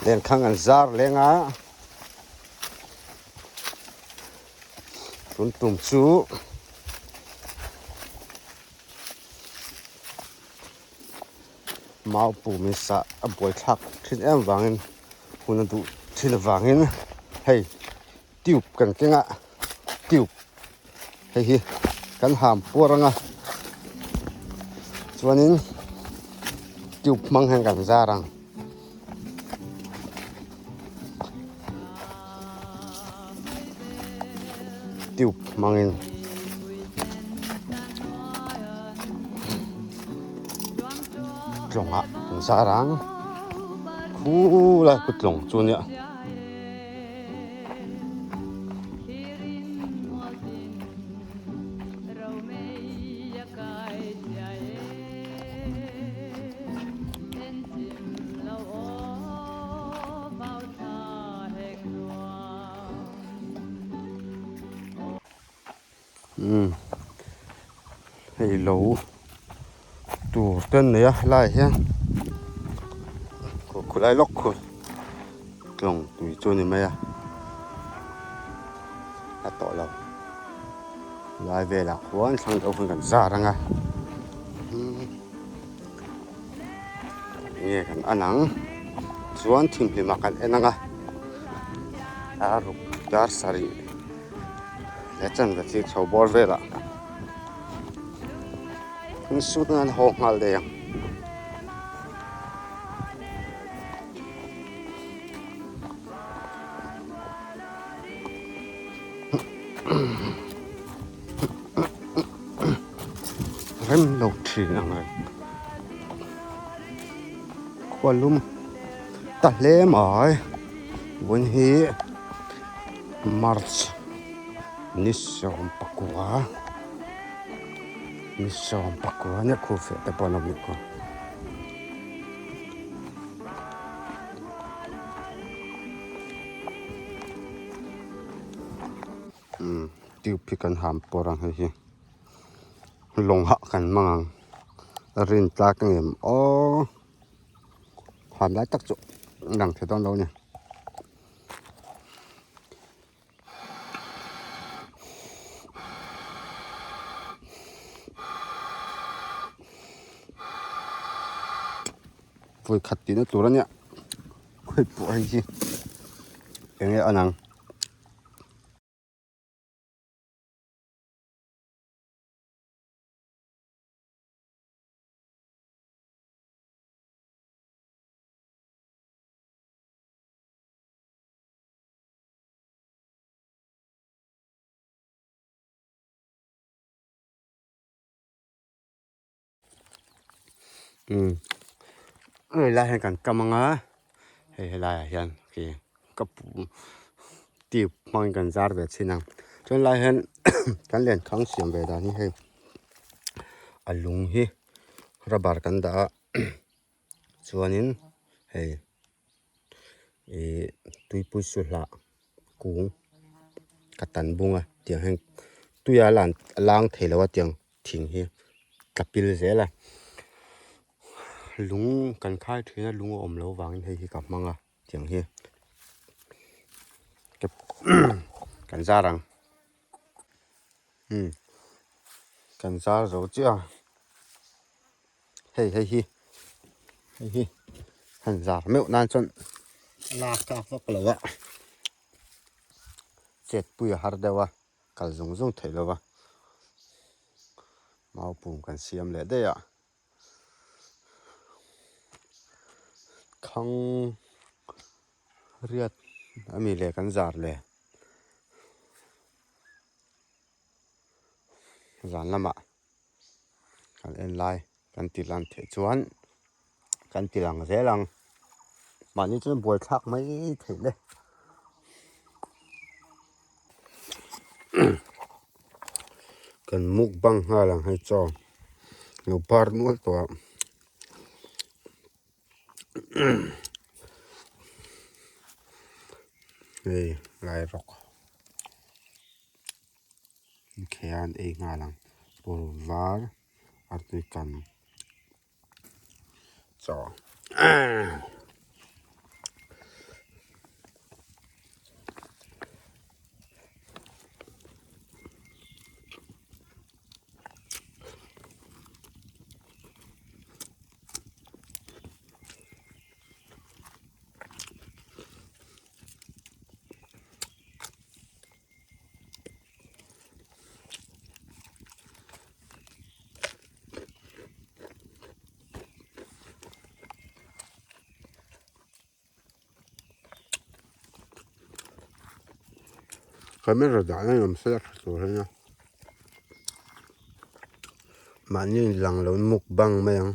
Lenkhang an zar leng a, tun tum chu mau pum in sah a buaithlak thin em vangin hun a duh thin avangin hei tube kan keng a tube hei hi kan ham puar anga chuanin tube hmang hian kan zar ang. Tube hmangin tlawngah kan zar ang khulai khu tlawng chu nia. Umm hei lo tur te an nei a helaiah hian khulai lawk khu tlawng tui chu a ni mai a a tawh lo lai velah khuan thlang deuh khan kan zar ang a enge kan en ang chuan thimhlim ah kan en ang a dar ruk dar sarih leh chanve chi chho bawr velah an sut nan haw nghal daih ang. Rem lo thin ang reng khua lum ta hle mai vawiin hi march ni 19 ni 19 nia khu feh te pawh an awm leh kawr. Umm tube hi kan ham pawr ang hei hi lawng hah kan hmang ang a rin tlak a ngem aw ham lai tak chu lang thei dawn lo a ni. Vawi khat tihna tur a nia khawi pawh hei hi eng nge a nang. Umm hei lai hian kan kam anga hei helaiah hian khi ka pu tube hmangin kan zar ve thin ang chuan lai hian kan lenkhang siam ve dan hi hei a lung hi rubber kan dah a chuanin hei ih tuipui suhlah kung ka tan bung a tiang hian tuia lan a lang thei lo a tiang. Thing hi tla pil zel a lung kan khai thin a lung a awm loh vangin hei hi ka hmang a tiang hi kan zar ang umm kan zar zo chiah a hei hei hi hei hi han zar meuh nan chuan lak tlak vak lo a chet pui a har deuh a. Kal zung zung theih lova mau pum kan siam leh daih a thlang riat ami leh kan zar le zan lamah kan en lai kan ti lan theih chuan kan ti lang zel ang mahni chuan buaithlak mai theih le kan mukbang nghal ang hei chaw lo par nual tawh a hei lai rawk. Khian ei nghal ang bawr var artui kan chaw. Camera dah na in awm se la tha tur a nia. Mahni lang lo mukbang mai ang.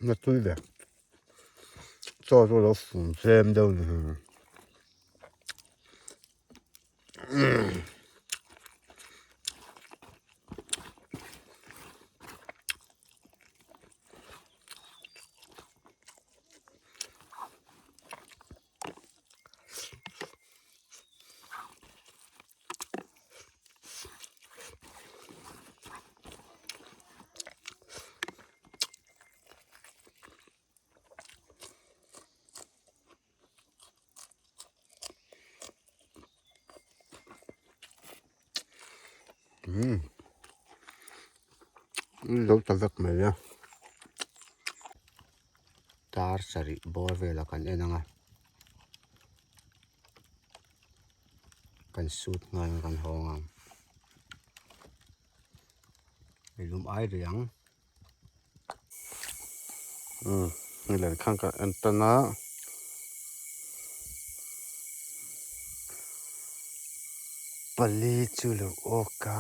Na tui ve chaw chu lo fum tlem deuh ni hi. Umm lo ta vek mai a tar sarih bawr velah kan en ang a kan sut nghal ang kan hawng ang ei lum ai rih ang. Umm hei leh khan ka en tan a pali chu lo awk a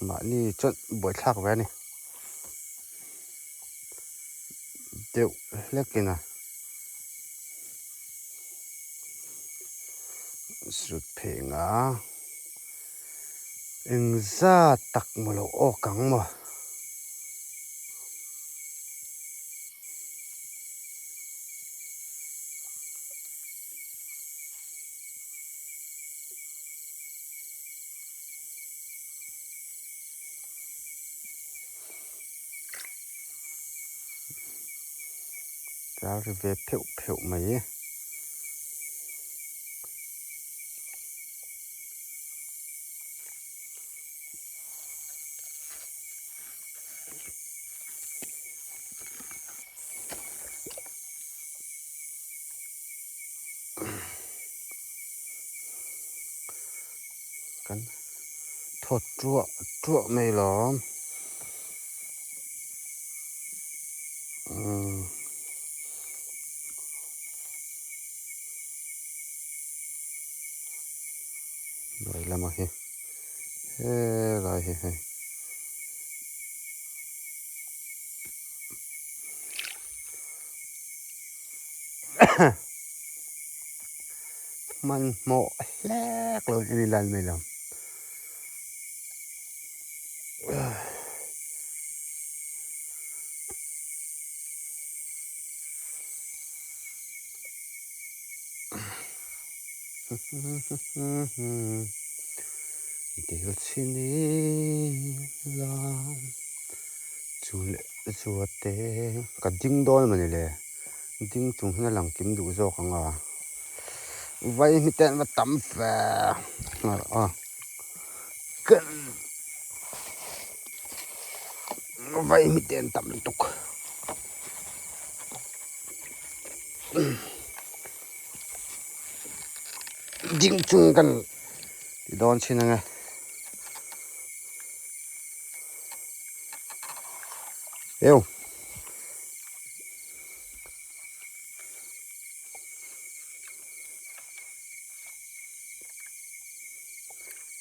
mahni chuan buaithlak ve a ni deuh hlek in a sut pheng a. Engzat tak maw lo awk ang maw? Tar ri ve pheuh pheuh mai. Kan thawt ṭuah ṭuah mai lawm. Hnuai lamah hi helai hi hei hmanhmawh hlek lo in en lai mai lo. Dil chhin ila chu leh zua te ka ding dawn a mawni le. Ding chung hian a lang kim duh zawk ang a, vai hi te an va tam ve a vai hi te an tam lutuk ding chung kan ti dawn chhin ang e. Eu.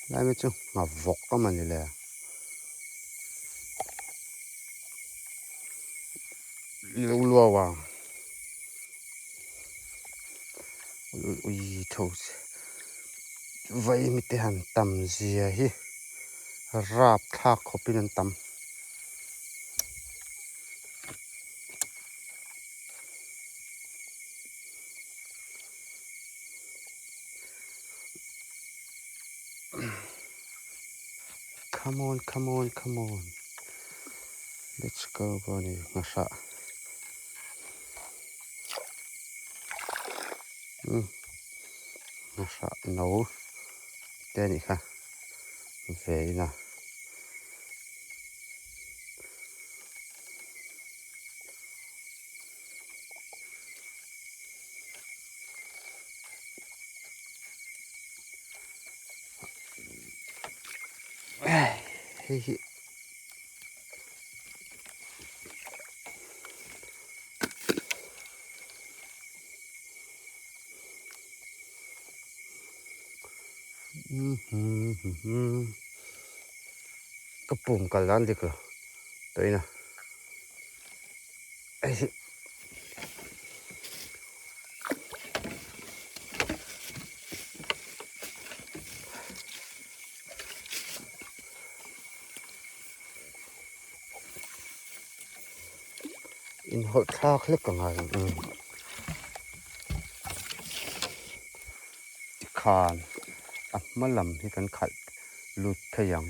Lai mai chu ngha vawk a mawni le. Lo luau a. Ui tho vai mi te han tam zia hi rap thlak khawpin an tam. Come on, come on, come on. Let's go, Bonnie. Ngasa. Ngasa no. Te ni kha. Ve ina. Hei hi Ka pum kal dan dik lo tawhin a hei hi inhawlh thlak hlek ka ngai ang tikhan a hma lam hi kan khalh lut thei ang.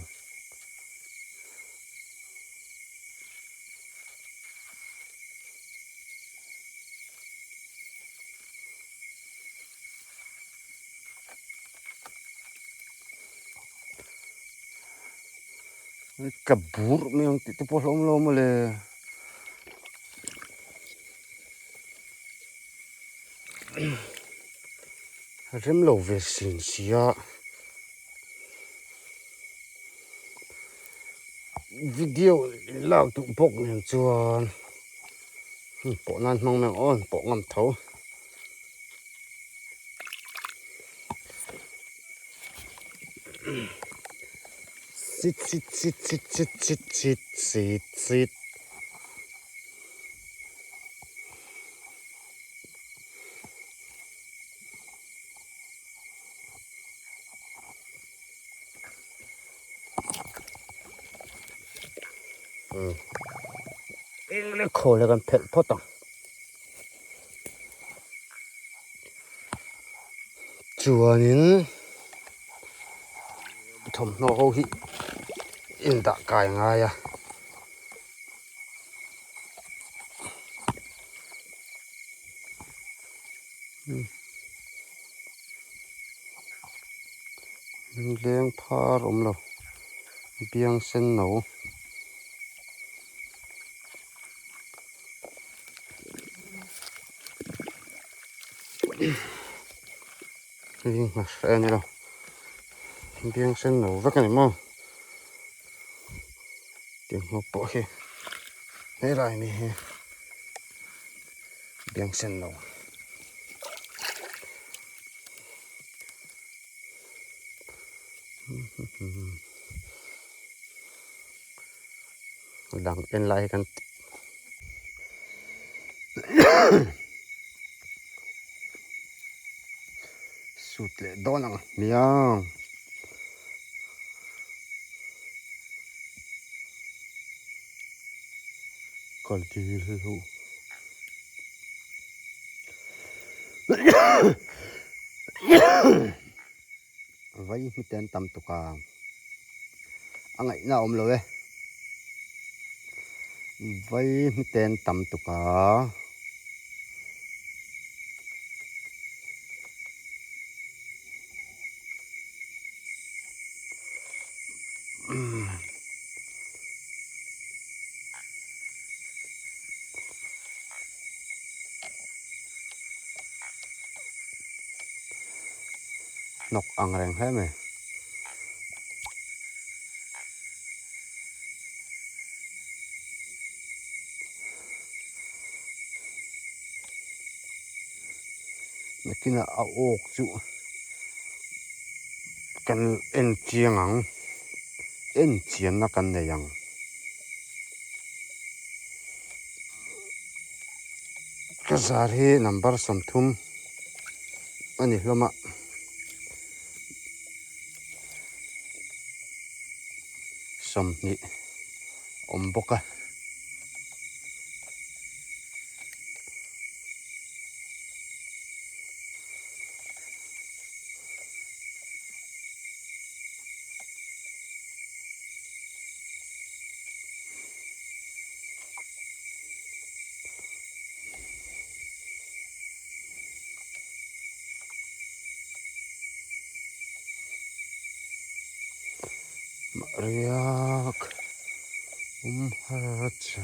Tla bur mai ang tih te pawh hlauhawm lo mawle. Rem lo ve sin sia video lak duh bawk nen chuan pawh nan hmang mai ang aw pawh ngam tho. Sit sit sit sit sit sit sit sit sit. Eng leh khawl hi kan phelh phawt ang. Chuanin thawmhnaw ho hi indah kai ngai a. Leng phar awm lo biang sen no. Hei hi hre a ni lo biang sen no vek a ni maw tiang ho pawh hi helai mi hi biang sen no. Dang en lai hi kan sut leh dawn ang hmiang. Kal dil ho. Vai hi te an tam tuk a, a ngaihna a awm lo e. Vai hi te an tam tuk a. hnawk ang reng hle mai. Nakinah a awk chu kan en chiang ang en chianna kan nei ang. Ka zar hi number 30 a ni hlawm a. 20 awm bawk a. Riak um har cha.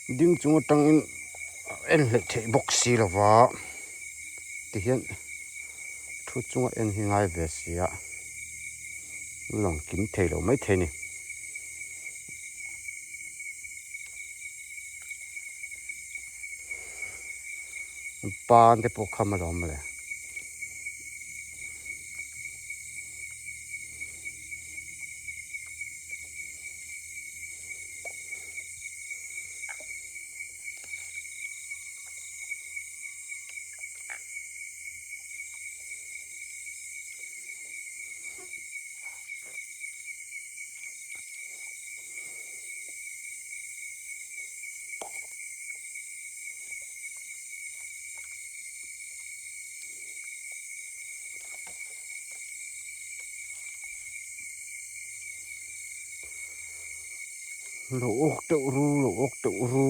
Ding chung atangin a en hleih theih bawk si lo va tihian thu chunga en hi ngai ve si a lawng kim thei lo mai thei a ni. Ban te pawh kham alawm mawle. Lo awk teuh ru lo awk teuh ru.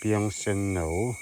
Biang sen no.